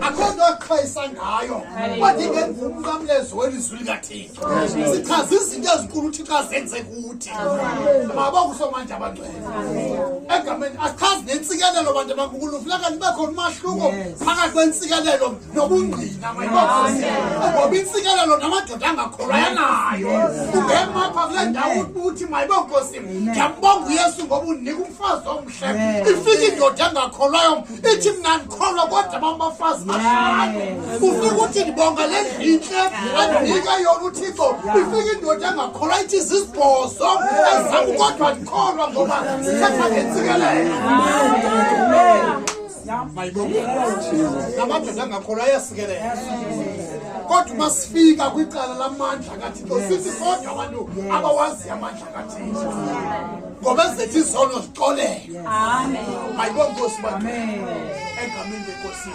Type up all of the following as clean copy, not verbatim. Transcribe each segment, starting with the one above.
Akho nto aqhayisa ngayo, kodwa ingengumnqamlezo welizwi likaThixo. Sichaza izinto ezinkulu uThixo azenze kuthi. Mabokusomandla abangcwele egameni achazi nentsikelelo bantu abankulu. Funeka nibe khona umahluko phakathi kwentsikelelo nobungqina, mayibonke, ngoba intsikelelo namadoda angakholwa yanayo. Ungema apha kule ndawo uthi, "Mayibonkosi, ndiyambonga uYesu ngoba undinika umfazi omhle." Ifike indoda engakholwayo ithi, "Mna ndikholwa, kodwa bam bafazi bahlanu." Ufike uthi, "Ndibonga le ndlu intle andinika yona uThixo." Ifike indoda engakholwa ithi, "Zizibhozo ezam, kodwa ndikholwa." Ngoba sithetha ngentsikelelo. Mayibonge. Namadoda angakholwa ayasikelela, kodwa uma sifika kwicala lamandla kaThixo, sithi kodwa abantu abawaziyo amandla kaThixo, ngoba ezethu izono zixolele. Mayibonge Nkosi bantu egameni lenkosi.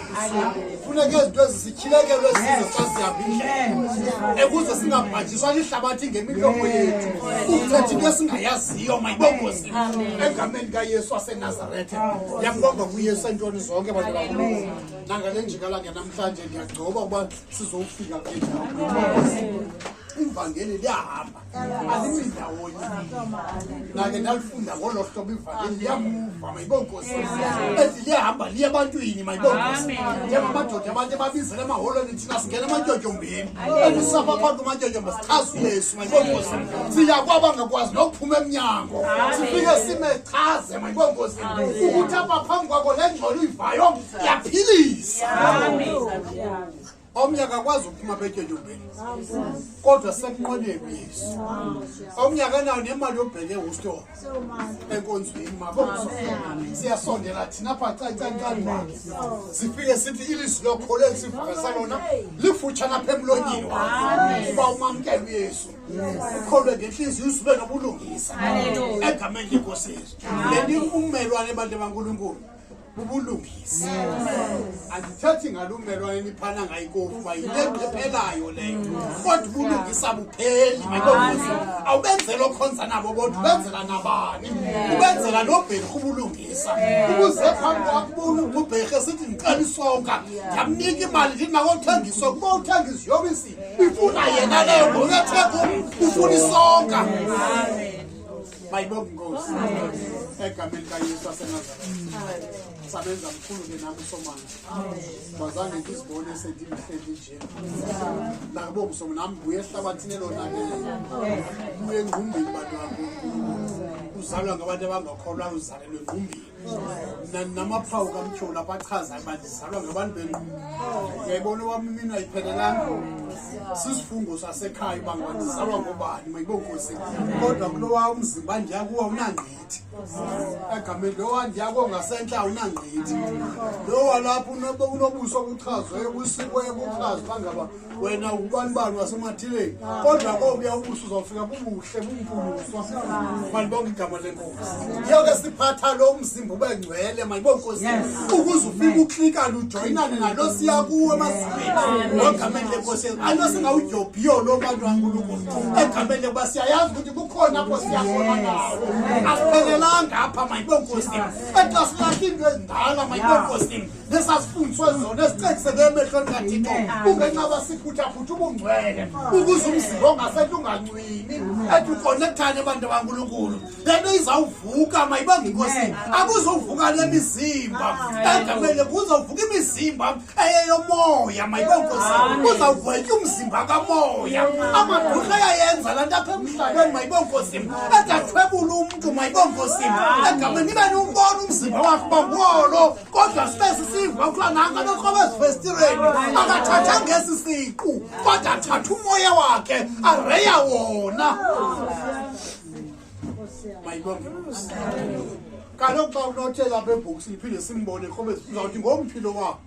Funeka izinto ezisityhilekelwe sizo xa sihamba indlela, ekuze singabhanjiswa lihlabathi ngemilomo yethu ukuthetha into esingayaziyo. Mayibonge Nkosi egameni kaYesu waseNazarethe. Ndiyambonga kuYesu entoni zonke, bantu baNkulunkulu. Nangale njikalanga namhlanje ndiyagcoba ukuba sizofika kule ndawo. Ivangeli liyahamba, alimi ndawonye. Nake ndalifunda ngolo hlobo, ivangeli liyamuva. Mayibonkosi. Ethi liyahamba liye ebantwini. Mayibonkosi. Njengamadoda abantu ebabizela emaholweni, thina singena ematyotyombeni, ekusapha phambi kumatyotyombe, sichaza uYesu. Mayibonkosi. Siya kwabangakwazi nokuphuma emnyango, sifike sime chaze. Mayibonkosi, ukuthi apha phambi kwakho le ngxolo uyivayo yaphilisa. Omnye akakwazi ukuphuma apha etyotyombeni, kodwa sekunqweneni uYesu. Omnye akanayo nemali yobheka eWorcester enkonzweni. Mabonso siyasondela thina apha cacancani kwakhe, sifike sithi ilizwi lokholo elisivakasa lona lifutshane apha emlonyeni wakho, uba umamkele uYesu, ukholwe ngentliziyo, uzube nobulungisa egameni lenkosi Yesu. Le nto ummelwane, abantu baNkulunkulu, bubulungisa. Andithethi ngalo ummelwane niphana ngayikofu, uba yinto eqhephelayo leyo, kodwa ubulungisa bupheli. Mayibongozi. Awubenzela okhonza nabo bodwa, ubenzela nabani, ubenzela nobherha ubulungisa. Ubuze phambi kwakho ubherhe sithi, "Ndicela isonka," ndiyamnika imali, ndithi makothenga isonka. Uba uthenga iziyobisi, ifuna yena leyo, ngoba kum ufuna isonka. Mayibonge inkosi egameni kaYesu waseNazaretha. Sabenza mkhulu ke nami uSomandla, bazange ndizibone sendimhleli nje. Nakubonga uSoma, nami buye ehlabathini elonakeleyo, buye engqumbini. Bantu baNkulunkulu, uzalwa ngabantu abangakholwayo, uzalelwe engqumbini. Namaphawu kamtyholi apha achazayo uba ndizalwa ngabantu bengqumbi. Uyayibona, owam imini ayiphelelanga, sisifungo sasekhaya uba ngaba ndizalwa ngobani. Mayibonkosi. Kodwa kulowa umzimba ndiya kuwo awunangqithi egameni lowa ndiya kuwo ngasentla, awunangqithi. Lowa lapho unobuso obuchazweyo, busikweyo, buchaza uba ngaba wena ubani bani wasemathileni, kodwa kobuya ubuso uzawufika bubuhle, bumpuluswa. Malibonke igama lenkosi. Yiyo ke siphatha lo mzimba ube ngcwele. Mayibonkosi, ukuze ufike uklikane, ujoyinane nalo siya kuwo emazulwini ngogameni lenkosi Yesu. Alo singawudyobhiyo lo, bantu baNkulunkulu, egameni lekuba siyayazi ukuthi kukhona apho siyakhona nawo, asiphelelanga apha. Mayibonkosi. Exa silahla into ezindala, mayibonkosi, nesasifundiswe zona ezicekiseke emehlweni kaThixo, kungenxa yoba siphuthaphutha ubungcwele ukuze umzimba ongasentla ungancwini. Ethi ukonekthane, abantu baNkulunkulu, le nto izawuvuka. Mayibonge inkosi. Akuzovuka le mizimba egameni, kuzovuka imizimba eyeyomoya. Mayibonge inkosi. Kuzawugwetywa umzimba kamoya. Amagqirha ayayenza laa nto apha emhlabeni. Mayibonge inkosi. Ethi athwebula umntu. Mayibonge inkosi egameni. Ibe niwubona umzimba wakhe uba nguwolo, kodwa sibe sisiva kuthiwa nanko abekroba ezifestireni, akathathanga esi siqu, kodwa athatha umoya wakhe areya wona. Mayibonge inkosi. Kaloku xa unothela apha ebhokisini, iphinde simbone ekrobe, uzawuthi ngomphilo wakho,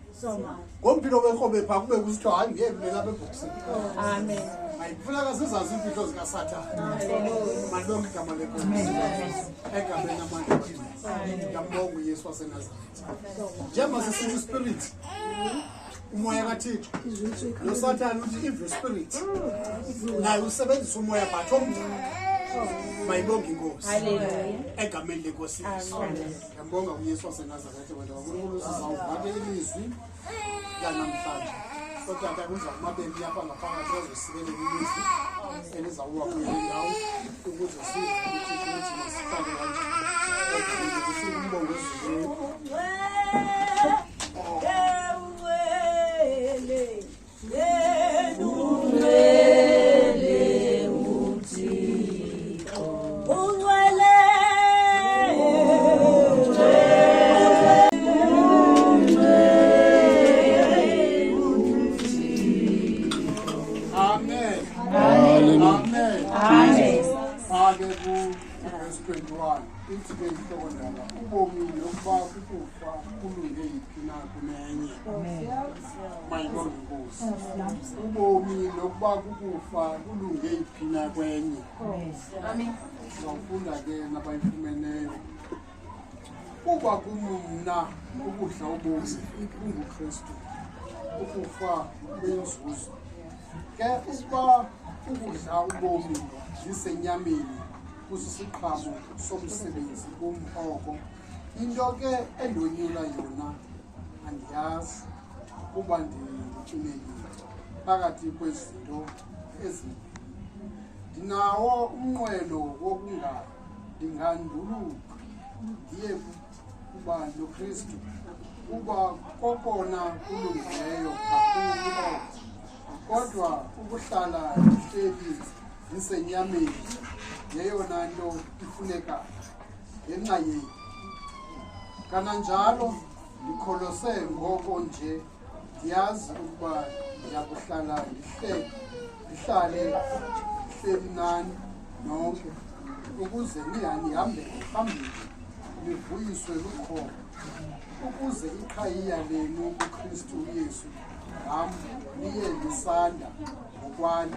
ngomphilo wekrobe phaa, kube kusithiwa hayi, ngeke kulele apha ebhokisini. Amen. Ayifuneka sizazi iimfihlo zikaSathane. Malibonke igama lenkosi egameni amandla. Ndiyambonga uYesu waseNazaretha. Njengoba sisithi spirit, umoya kaThixo, noSathane uthi evil spirit, naye usebenzisa umoya, but omdaka. Mayibonge inkosi egameni lenkosi Yesu. Ndiyambonga uYesu waseNazaretha. Bantu baNkulunkulu, sizawuva ke ilizwi. Yanamhlanje otata kuza kumabemi apha ngaphakathi bazosikelela ilizwi elizawuwa kule ndawo ukuze sive ukuthi ukuthi masihlale kanjani. Kufika umbongo ezulwini. Amen. Amen. Amen. Ake ku verse 21. Ithi ke inhloko ndaba ubomi nokuba kukufa kulunge yiphi na kunenye. Mayibonge inkosi. Ubomi nokuba kukufa kulunge yiphi na kwenye. Amen. Sizawufunda ke nabayifumeneyo. Kuba kum mna ukudla ubomi kunguKristu, ukufa kuyinzuzo. Ke ukuba ukudla ubomi ndisenyameni kusisiqhamo somsebenzi kum oko. Into ke endonyula yona andiyazi kuba ndixinekile phakathi kwezinto ezimbini. Ndinawo umnqweno wokunga ndinganduluka ndiye kuba noKristu kuba kokona kulungileyo kakhulu oko. Kodwa ukuhlala ndihleli ndisenyameni yeyona nto ifunekayo ngenxa yenu. Kananjalo ndikholose ngoko nje ndiyazi ukuba ndiyakuhlala ndihlale ndihleli nani nonke ukuze nihambele phambili nivuyiswe lukholo ukuze iqhayiya lenu kuKristu uYesu ngam liye lisanda ngokwanda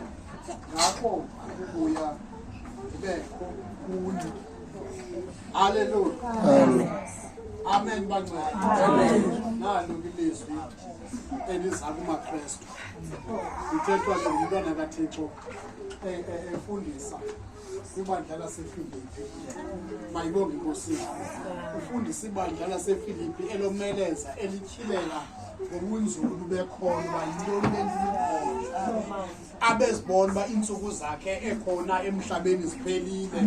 ngakho ukubuya ndibekho kuni. Haleluya. Amen bangcwele. Amen. Nalo ilizwi eliza kumaKristu. Lithethwa ke ngumntwana kaThixo efundisa kwibandla laseFilipi. Mayibonge inkosi. Ufundisa ibandla laseFilipi elomeleza elityhilela ngobunzulu bekholo uba yintoni le nto ilukholo. Abezibona uba iintsuku zakhe ekhona emhlabeni ziphelile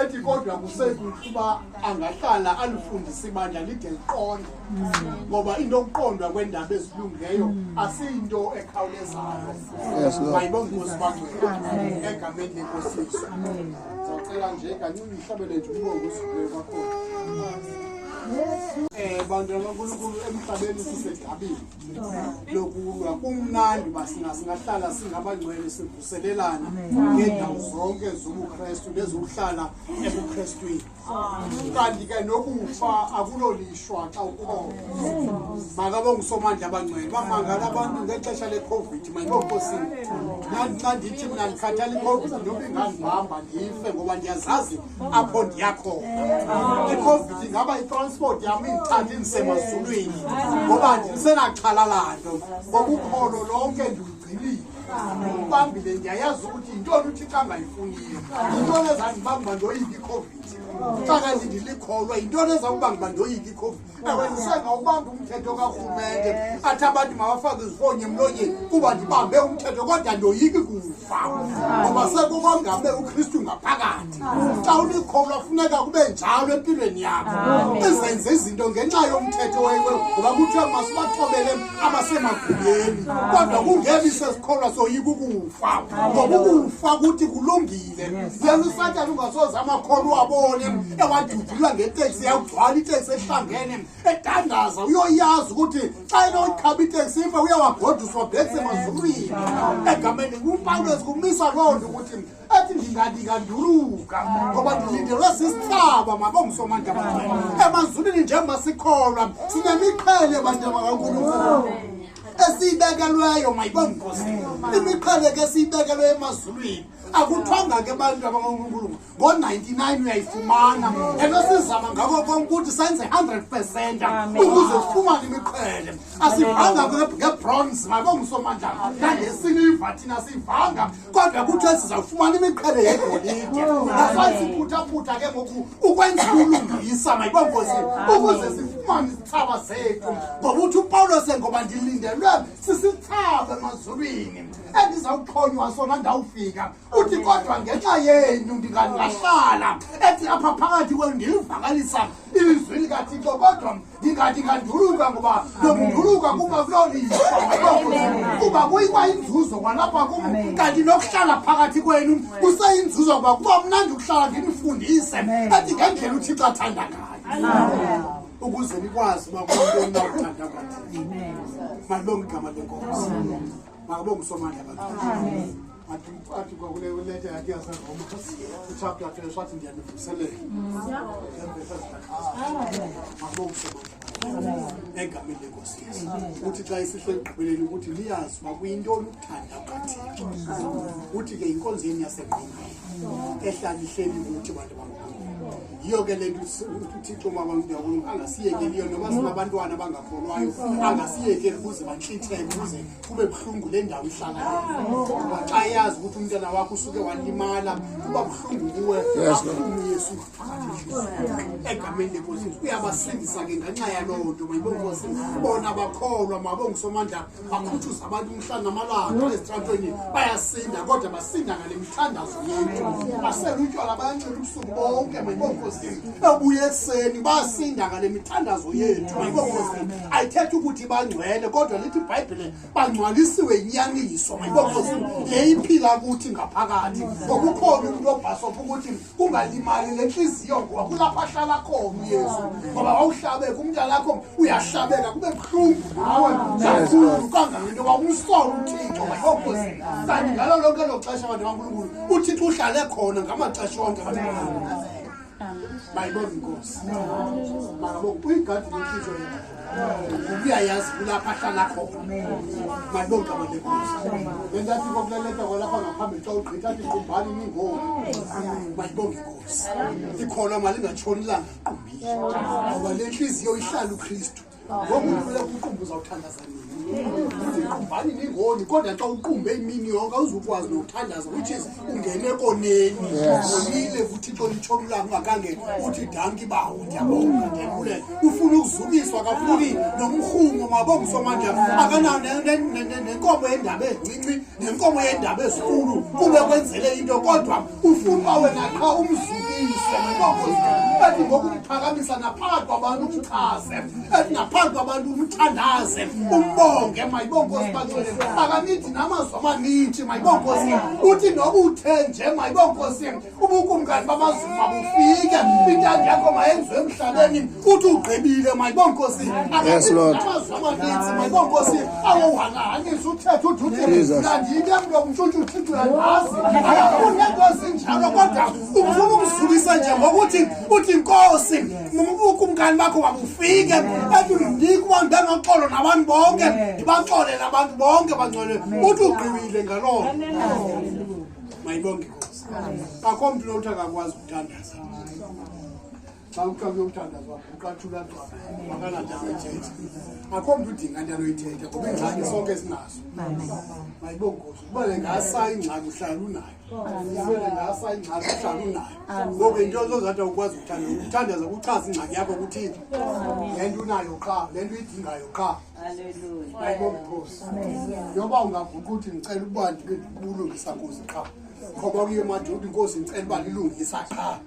ethi kodwa kusekuhle uba angahlala alifundise ibandla lide liqonde ngoba into yokuqondwa kweendaba ezilungileyo asiyinto ekhawulezayo. Mayibonge inkosi bangcwele egameni lenkosi Yesu. Ndizawucela nje kancinci ndihlabele nje umbongo ozukileyo kwakhona. Bantwana baNkulunkulu emhlabeni sisedabini lokulwa kumnandi uba singahlala singabangcwele sivuselelana ngeendawo zonke zobuKrestu nezokuhlala ebuKrestwini. Kanti ke nokufa akulolishwa xa ukhona. Makabonge uSomandla abangcwele. Bamangala abantu ngexesha leCOVID mayibokosini. Xa ndithi mna ndikhathala iCOVID noba ingandibamba ndife ngoba ndiyazazi apho ndiya khona. ICOVID ingaba itransport yam indithathe indisemazulwini ngoba ndisenaxhala lanto ngoba ukholo lonke ndiwugcinile ubambile ndiyayazi ukuthi yintoni uThixo angayifuniyo yintoni ezandibamba ndoyika iCOVID xa kanti ndilikholwa yintoni eza kubanga uba ndoyika iCOVID. Ewe ndisengawubamba umthetho karhulumente athi abantu mabafake izifonyo emlonyeni kuba ndibambe umthetho kodwa ndoyiki kufa ngoba sekukongame uKristu ngaphakathi. Xa ulikholwa funeka kube njalo empilweni yakho izenze izinto ngenxa yomthetho wewe ngoba kuthiwa masibathobele abasemagunyeni kodwa kungebi sesikholwa soyika ukufa ngoba ukufa kuthi kulungile. Yena uSathane ungasoze amakholwa uwabone ewadudula ngeteksi yawugcwala iteksi ehlangene etandaza uyoyazi ukuthi xa enoyikhaba iteksi ife uyawagoduswa bhekise emazulwini egameni uPawulos kumisa loo nto ukuthi ethi ndinganduluka ngoba ndilindelwe sisithaba mabongusomandla abangcwele emazulwini njengoba sikholwa sinemiqhele bantu bakaNkulunkulu esiyibekelweyo mayibonge inkosi imiqhele ke esiyibekelweyo emazulwini. Akuthiwanga ke bantu abangonkulunkulu ngo-99 uyayifumana. Ento sizama ngako konke ukuthi senze 100% ukuze sifumane imiqhele. Asivanga ngebronze, mabongusomandla, nangesiliva thina sivanga, kodwa kuthiwe sizawufumana imiqhele yegolide. That's why siphuthaphutha ke ngoku ukwenza ubulungisa, mayibongozi, ukuze sifumane izithsaba zethu. Ngoba uthi uPawulos, ngoba ndilindelwe sisithsaba emazulwini endizawuxhonywa sona ndawufika. Uthi kodwa ngenxa yenu ndingahlala ethi apha phakathi kwenu ndilivakalisa ilizwi likaThixo, kodwa ndingathi nganduluka, ngoba nokunduluka kuba kulolifa, kuba kuyikwa inzuzo kwalapha kum, kanti nokuhlala phakathi kwenu kuseyinzuzo, kuba kuba mnandi ukuhlala ndinifundise ethi ngendlela uThixo athanda ngayo, ukuze nikwazi uba kuyintoni na ukuthanda kwaThixo. Malibonge igama leNkosi, makabonge uSomandla bantu. Athi kwakule leta yakhe yaseRoma uchapter 3, wathi ndiyanivuselela ngeemvesi ezikakhazi. Makabonge uSomandla egameni leNkosi Yesu. Uthi xa isihle ekugqibeleni ukuthi niyazi uba kuyintoni ukuthanda kukaThixo. Uthi ke yinkonzo yenu yasengqondweni ehlala ihleli kuthi bantu bangoku. Yiyo ke le nto uThixo mabantu angasiyekeliyo noba sinabantwana abangakholwayo, angasiyekeli ukuze bantlitheke, ukuze kube buhlungu le ndawo ihlala, kuba xa yazi ukuthi umntana wakho usuke walimala kuba buhlungu kuwe. Abuhlungu Yesu ngaphakathi egameni leNkosi. Uyabasindisa ke ngenxa yaloo nto, mayibonkosi. Bona bakholwa, mabongusomandla, bakhuthuza abantu umhla namalanga ezitratweni, bayasinda, kodwa basinda ngale mithandazo yethu. Basela utywala, bayancela ubusuku bonke, mayibonkosi, ebuye ekuseni, basinda ngale mithandazo yethu, mayibonkosi. Ayithethi ukuthi bangcwele, kodwa lithi iBhayibhile bangcwalisiwe yinyaniso, mayibonkosi, le iphila kuthi ngaphakathi, ngoba ukhona umntu obhasopha ukuthi kungalimali le ntliziyo, ngoba kulapho ahlala khona uYesu. Ngoba wawuhlabeka umntanakho, uyahlabeka kube buhlungu nawe kakhulu kangangento yoba umsole uThixo, mayibonkosi. Kanti ngalo lonke elo xesha, bantu baNkulunkulu, uThixo uhlale khona ngamaxesha onke, bantu baNkulunkulu. Mayibonge inkosi, makabonge. Uyigadi lentliziyo yakho ngoba uyayazi kulapho ahlala khona. Malibonge igama lenkosi. Le nto athi kule leta kwalapha ngaphambili xa ugqitha athi qumbani ningoni. Mayibonge inkosi. Ikholwa malingatshoni ilanga liqumbile, ngoba le ntliziyo ihlala uKristu. Ngoku umntu uqumba uzawuthandaza nini? Uthi qumbani ningoni, kodwa xa uqumbe imini yonke awuzukwazi nokuthandaza, which is ungene koneni, onile kuThixo. Litshona ulanga ungakhange uthi danki bawo, ndiyabonga, ndiyabulela. Ufuna ukuzukiswa, akafuni nomrhumo, mabongusomandla. Akanayo nenkomo yendaba ezincinci nenkomo yendaba ezinkulu kube kwenzele into, kodwa ufuna uba wena qha umzukise, mabongosi. Ethi ngokumphakamisa naphakathi kwabantu, umchaze, ethi naphambi kwabantu umthandaze, umbonge, mayibonkosi bangcwele. Akanithi namazwi amanintshi, mayibonkosi. Uthi noba uthe nje, mayibonkosi, ubukumkani bamazulu mabufike, intando yakho mayenziwe emhlabeni, uthi ugqibile, mayibonkosi. Yes, Lord. Amazwi amaninzi, mayibonkosi, awowuhanahanisa uthethe uthi uthi Jesus. ndiyike mntu omntshuntshu, uThixo uyandazi. Akafuni nento ezinjalo, kodwa ufuna umzukisa nje ngokuthi uthi nkosi, ubukumkani bakho mabufike, ethi ndinike uba ndibe noxolo nabantu bonke, ndibaxolele abantu bonke bangcwele. Uthi ugqibile ngaloo nto. Mayibonge inkosi. Akho mntu nokuthi akakwazi ukuthandaza. Xa uqala uyothandaza uqathula cwaka, akananto anoyithetha. Akho mntu udinga nto anoyithetha, ngoba iingxaki sonke sinazo, mayibonge inkosi. Uba le ngasa ingxaki uhlala unayo, ube le ngasa ingxaki uhlala unayo. Ngoku into ozozathi awukwazi ukuthandaza, ukuthandaza kuchaza ingxaki yakho kuThixo, le nto unayo qha, le nto uyidingayo qha, mayibonge inkosi. Yoba ungaguqa uthi ndicela ukuba ndibe ndibulungisa nkosi qha, ngoba kuye madoda inkosi ndicela uba lilungisa qha,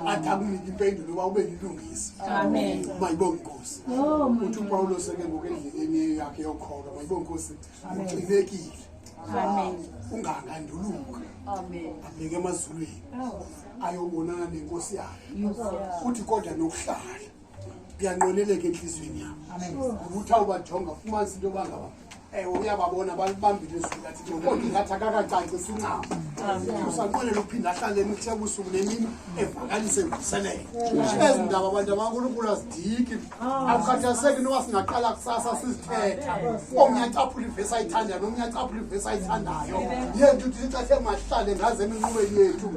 athi akunika impendulo uba ube lilungisa, mayibonge inkosi. Uthi uPawulos ke ngoku endleleni yakhe yokholwa, mayibonge inkosi, uxinekile unganganduluka abheke emazulwini ayobonana nenkosi yakhe. Uthi kodwa nokuhlala kuyanqweneleka entliziyweni yam, ngoba uthi awubajonga fumanisa into yoba ngaba Ewe, uyababona balibambile izwi likaThixo, kodwa ingathi akakacacisi incam. Usanqwenela ukuphinda ahlale emihla ebusuku nemini evakalise evuselele ezi ndaba. Abantu abankulunkulu azidiki, akukhathaliseki noba singaqala kusasa sizithetha. Omnye acaphula ivesi ayithandayo, nomnye acaphula ivesi ayithandayo. Yento uthi ixesha emahlale ngaze eminqubeni yethu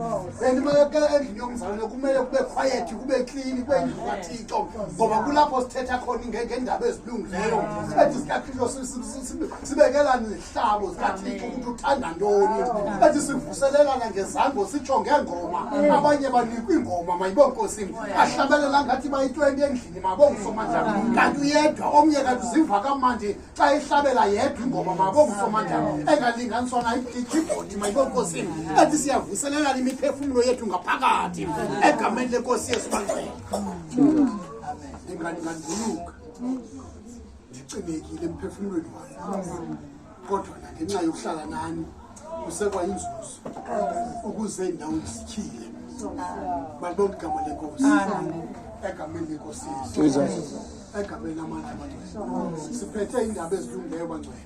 and endlini yomzalwane kumele kube quiet, kube clean, kube indlu kaThixo, ngoba kulapho sithetha khona ngeendaba ezilungileyo ethi zikaThixo, sibekelane izihlabo zikaThixo ukuthi uthanda ntoni, ethi sivuselelana ngezango, sitsho ngeengoma. Abanye banikwa iingoma, mayibonkosi, ahlabelela ngathi bayi-20 endlini, mabongusomandla, kanti uyedwa omnye, kanti uziva kamandi xa ehlabela yedwa ingoma, mabongusomandla, engalinganiswa nayo ikeyboard, mayibonkosi. Ethi siyavuselelana imiphefumulo yethu ngaphakathi egameni leNkosi Yesu. Bangcwele, ndinganduluka ndicinekile emphefumulweni wam, kodwa nangenxa yokuhlala nani kusekwayinzuzo ukuze indawo ndizityhile. Malibonke igama leNkosi egameni leNkosi Yesu, egameni lamandla. Bangcwele, siphethe iindaba ezilungileyo, bangcwele.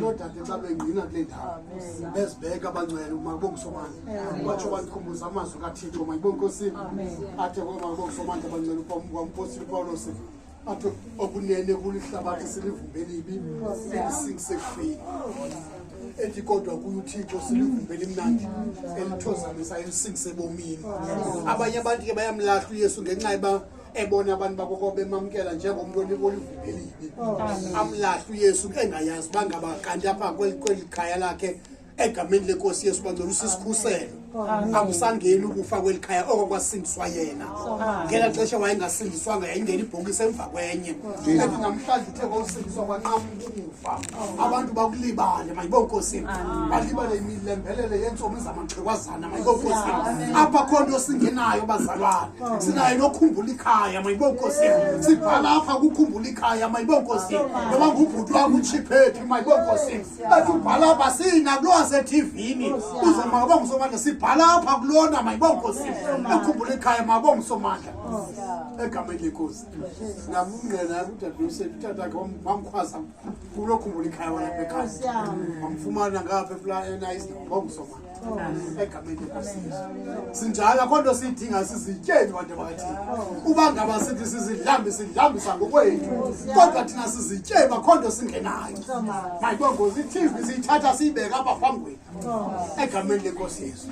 Oodade xa bengqina kule ndawo bezibeka, abangcwele, makubonke uSomandla, batsho bandikhumbuza amazwi kaThixo, mayibonke iNkosi. Athe makubonke uSomandla, bangcwele, umpostile uPawulos athi okunene kulihlabathi silivumbe elibi elisingise ekufeni, ethi kodwa kuye uThixo silivumbe elimnandi elithozamisa elisingise ebomini. Abanye abantu ke bayamlahla uYesu ngenxa yoba ebona abantu bakoko bemamkela njengomntu olivumbe elibi, amlahle uYesu engayazi uba ngaba kanti apha kweli khaya lakhe egameni leNkosi Yesu, bangcwele, usisikhuselo. Akusangeni ukufa kweli khaya oko kwasindiswa yena. Ngela xesha wayengasindiswanga, yayingena ibhokisi emva kwenye. Ethi namhlanje uthe kwawusindiswa kwanqamka ukufa, abantu bakulibale, mayibonkosi, balibale imilembelele yentsomi zamaxhekwazana, mayibonkosi. Apha kho nto singenayo, bazalwane, sinayo nokhumbula ikhaya, mayibonkosi. Sibhala apha kukhumbula ikhaya, mayibonkosi, noba ngubhuti wam utshiphephi, mayibonkosi. Ethi ubhala apha sina kulo waseThivini uze, makabonge uSomandla. Sibhala apha kulona, mayibonkosi, ekhumbula ikhaya, makabonge uSomandla egameni leNkosi. Namungqina kudadewusethu, utatakhe wamkhwaza kulokhumbula ikhaya walapha ekhaya, wamfumana ngapha enayisi, makabonge uSomandla egameni leNkosi. Sinjalo, akho nto siyidinga, sizityeni bantu bakaThixo. Uba ngaba sithi sizidlambi, sidlambisa ngokwethu, kodwa thina sizityeni, akho nto singenayo, mayibongozi. I-TV siyithatha siyibeka apha phambi kwethu egameni leNkosi Yesu,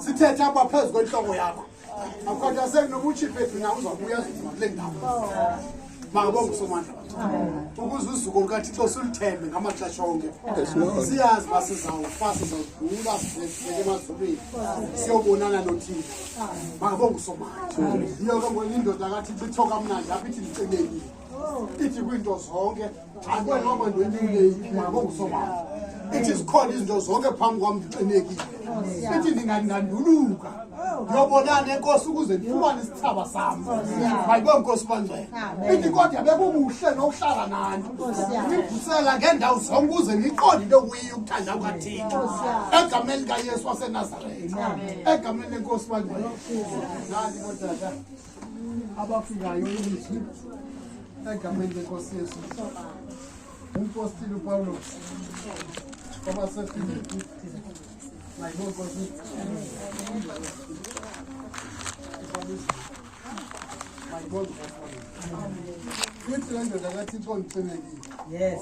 sithethe apha phezu kwentloko yakho, akukhathaliseki noba utshiphethu na, uzawubuya azozima kule ndawo, makabonge uSomandla, ukuze uzuko lukaThixo siluthembe ngamaxesha onke. Siyazi uba sizawufa, sizawudlula, sibheke emazulwini, siyobonana noThixo, makabonge uSomandla. Yiyo ke ngoku indoda kaThixo itsho kamnandi apha, ithi ndicinekile, ithi kwiinto zonke akwenoba ndonyuleyiphi, makabonge uSomandla. Ithi zikhona izinto zonke phambi kwam, ndixinekile, ithi ndingandanduluka ndiyobonana nenkosi ukuze ndifumane isithaba sam, mayibonge inkosi, bangcwele. Ithi kodwa bekukuhle nokuhlala nani, nivusela ngeendawo zonke ukuze niqonde into okuyiyo ukuthanda kukaThixo egameni likaYesu waseNazaretha, egameni lenkosi, bangcwele. Nani bootata abafikayo, ilizwi egameni lenkosi Yesu, umpostile uPawulos kwabaseFilipi, mayibonge inkosi, mayibonge inkosi. Ithi le ndoda kaThixo ndixinekile.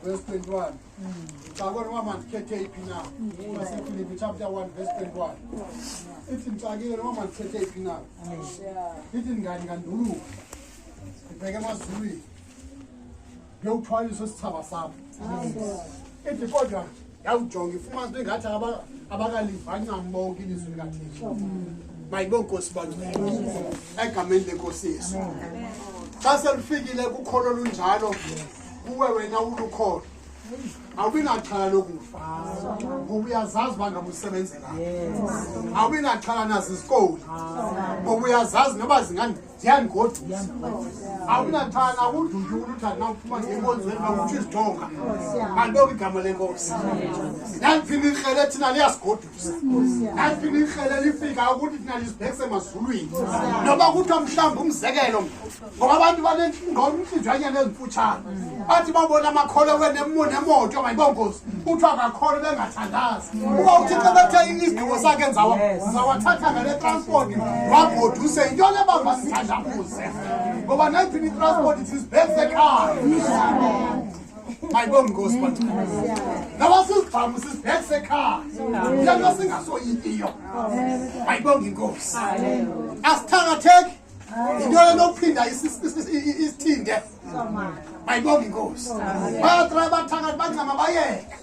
Verse 21, xakona uba mandikhethe iphi na. Basefilipi chapter 1 verse 21 ithi ndixakile noba mandikhethe iphi na. Ithi ndinganduluka ndibheke emazulwini ndiyowuthwalisa isithaba sam. Ithi kodwa yawujonga ifumana into ingathi abakaliva ncam bonke ilizwi likaThixo, mayibonge inkosi, bangcwele, egameni lenkosi Yesu. Xa selufikile kukholo olunjalo kuwe wena ulukholo. Awubi naxhala lokufa ngoba uyazazi uba ngabe usebenzela. Awubi naxhala nazo izikoli ngoba uyazazi noba ziyandigodusa. Awubi naxhala nakudutyula uthi andinawuphuma ngenkonzweni bakutsho izidonga. Malibonge igama lenkosi. Naliphi ikrele thina liyasigodusa. Naliphi ikrele lifika ukuthi thina lisibhekise emazulwini. Noba kuthiwa mhlawumbi umzekelo ngoba abantu banenhliziyo ezimfutshane bathi babona amakholwa wenemoto mayibongozi kuthiwa akakholwa bengathandazi uba uthixo bethe isigqibo sakhe zawathatha ngale transport wagoduse yinto le bangasithandabuze ngoba nayiphi itransport sisibhekise ekhaya. Mayibonge inkosi bantu. Naba sizibhamu sisibhekise ekhaya. Le nto singasoyikiyo. Mayibonge inkosi. Asithakatheki. Into enokuphinda isithinde. Mayibonge inkosi. Bayatraya bathakathi bancama bayeka.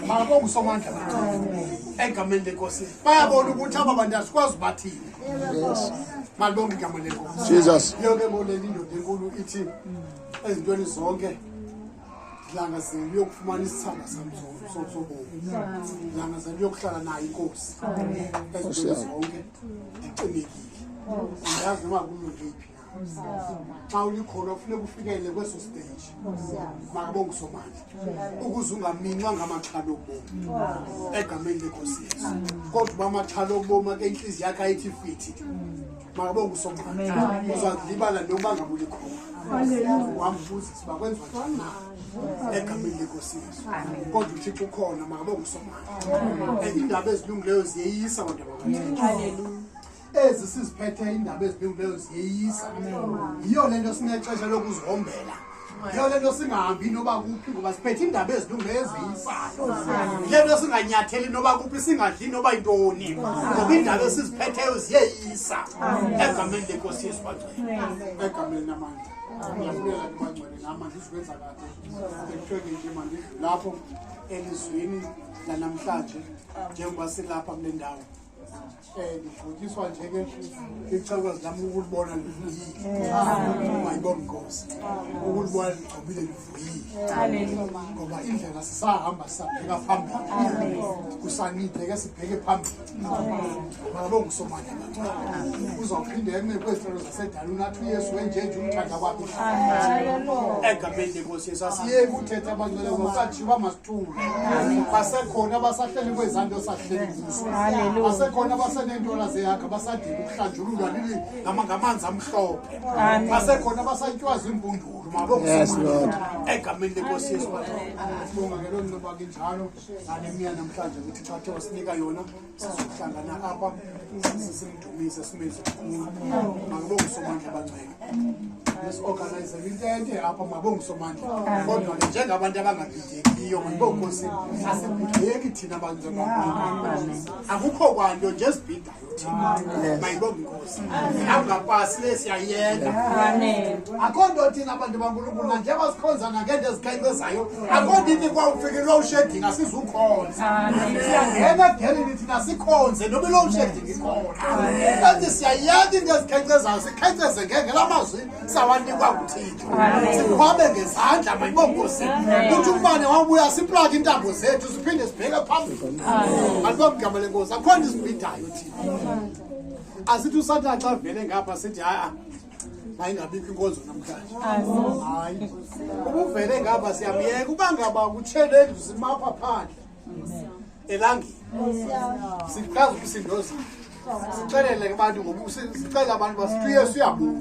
Makabonge uSomandla bantu. Egameni lenkosi. Bayabona ukuthi aba bantu asikwazi ubathini. Malibonge igama lenkosi. Jesus. Yonke ngoleli indoda enkulu ithi ezintweni zonke ndilangazela uyokufumana isithanda sam sobomi. Ndilangazela uyokuhlala nayo inkosi. Ezintweni zonke ndicimekile. Andiyazi noma kulunge phi na. Xa ulikholwa kufuneka ufikele kweso stage. Makabonge uSomandla. Ukuze ungaminxwa ngamaxhala obomi. Egameni lenkosi Yesu. Kodwa uba amaxhala obomi ake inhliziyo yakhe ayithi fithi. Makabonge uSomandla. Uzazilibala noba ngabe ulikholwa. Wambuzisa uba kwenziwa njani na. Egameni lenkosi Yesu. Kodwa uThixo ukhona, makabonge uSomandla. Iindaba ezilungileyo ziyeyisa abantu abakaThixo. Ezi siziphethe iindaba ezilungileyo ziyeyisa. Yiyo le nto sinexesha lokuzihombela. Yiyo le nto singahambi noba kuphi ngoba siphethe iindaba ezilungileyo ezeyisayo. Yile nto singanyatheli noba kuphi, singadli noba yintoni ngoba iindaba esiziphetheyo ziyeyisa. Egameni lenkosi Yesu bangcwele. Egameni namandla. Ndiyabulela ke bangcwele nam andizukwenza kade. Bekuthiwe ke nje mandidlule lapho elizwini lanamhlanje njengoba silapha kule ndawo. Ndigcotyiswa nje ke ixhakazi lam ukulibona livuyile. Mayibonge inkosi. Ukulibona ligcobile livuyile. Ngoba indlela sisahamba sisabheka phambili. Kusanciphe ke sibheke phambili. Makabonge uSomandla bantwana. Uzawuphinde eme kwezi zasedaluni athi uYesu wenjenje umthanda kwakhe. Egameni lenkosi Yesu asiyeki uthetha abangcwele ngosatshiwa masithule. Basekhona abasahleli kwezaa nto sahleli kuzo. Basekhona abaseneentola zeyakha basadinga ukuhlanjululwa ngamanzi amhlophe. Basekhona abasatywa ziimpundulu. Yes, Lord. Egameni lenkosi Yesu sibonga ke loo nceba ke njalo ngale miya namhlanje ukuthi xa kuthe wasinika yona sizohlangana apha simdumise simeze kakhulu. Makabonge uSomandla abangcwele. Besiorganizele intente apha, makabonge uSomandla. Kodwa ke njengabantu abangabhidekiyo, makabonge inkosi, asibhideki thina abantu abankulu. Akukho kwanto nje esibhidayo thina. Mayibonge inkosi. Angapasi le siyayeka. Akho nto thina abantu baNkulunkulu nanjengoba sikhonzana ngeento ezikhenkcezayo, akho nto ithi kwawufika i-load shedding asizukhonza. Siyangena egelini thina sikhonze noba i-load shedding ikhona. Kanti siyayeka into ezikhenkcezayo, sikhenkceze ngela mazwi sawanikwa nguThixo. Siqhwabe ngezandla, mayibonge inkosi. Uthi umbane wawubuya siplage iintambo zethu siphinde sibheke phambili. Malibonge igama lenkosi. Akho nto isibhidayo thina. Asithi uSathana xa vele ngapha sithi hayi mayingabikho inkonzo namhlanje. Hayi. Ubuvele ngapha siyamyeka uba ngaba kutshele endlu simapha phandle. Elangeni. Sichaza umsindozana. Sixelele ke abantu ngoba sicela abantu basithi uYesu uyabuya.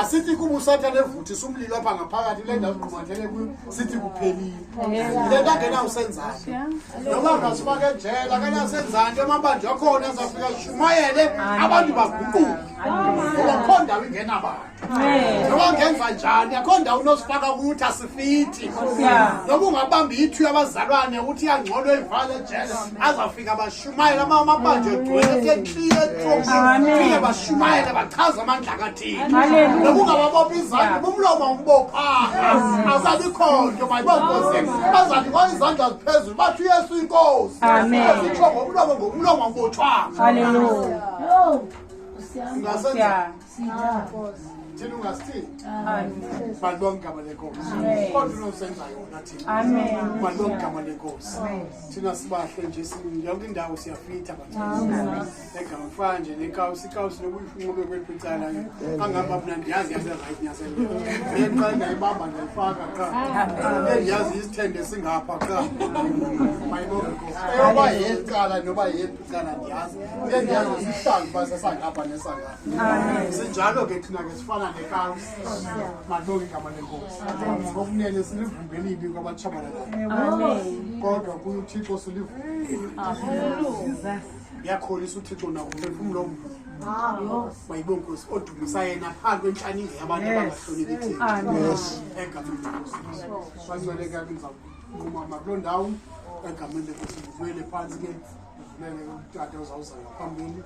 Asithi kuba uSathane evuthisa umlilo apha ngaphakathi kule ndawo sigqumathele kuyo sithi kuphelile. Le nto angenawusenzani. Noma ngasifaka ejele akanasenzani nto amabanjwa akhona azafika sishumayele abantu baguquke. Ngoba akho ndawo ingenabantu. Noma ngenza njani akho ndawo unosifaka ukuthi asifithi. Noma ungabamba ithu yabazalwane uthi iyangcono eyivale ejele azafika bashumayele amabanjwa egcwele ethe tliye tliye bashumayele bachaze amandla kaThixo. Noma ungababopha izandla umlomo awumbophanga awukabikho nto mayibongoze bazathi kwa izandla ziphezulu bathi uYesu inkosi. Sitsho ngomlomo ngomlomo awubotshwanga. Hallelujah. Ungasenza. Thina ungasithini? Malibonge igama lenkosi. Kodwa unosenza yona thina. Malibonge igama lenkosi. Thina sibahle nje yonke indawo siyafitha bantu. Egama kufana nje nekawusi, ikawusi noba uyifunqube kweliphi icala ke. Angihamba mna ndiyazi yase-right neyase-left. Eqala ndayibamba ndayifaka qha. Endiyazi isithende singapha qha. Mayibonge inkosi. Eyoba yeli cala noba yeliphi icala ndiyazi. Endiyazi sihlangu uba sesangapha nesangapha. Sinjalo ke thina ke sifana nekawusi. Malibonge igama lenkosi. Ngokunene silivumba elibi kwabatshabalalayo. Kodwa kuye uThixo silivumba. Uyakholisa uThixo nawo umphefumlo womntu. Mayibonge inkosi odumisa yena phambi kwentlaninge yabantu abangahloniphi Thixo. Egameni lenkosi. Bangcwele ke ndizawunqumama kuloo ndawo egameni lenkosi ndibuyele phantsi ke ndivulele utata ozawuza ngaphambili.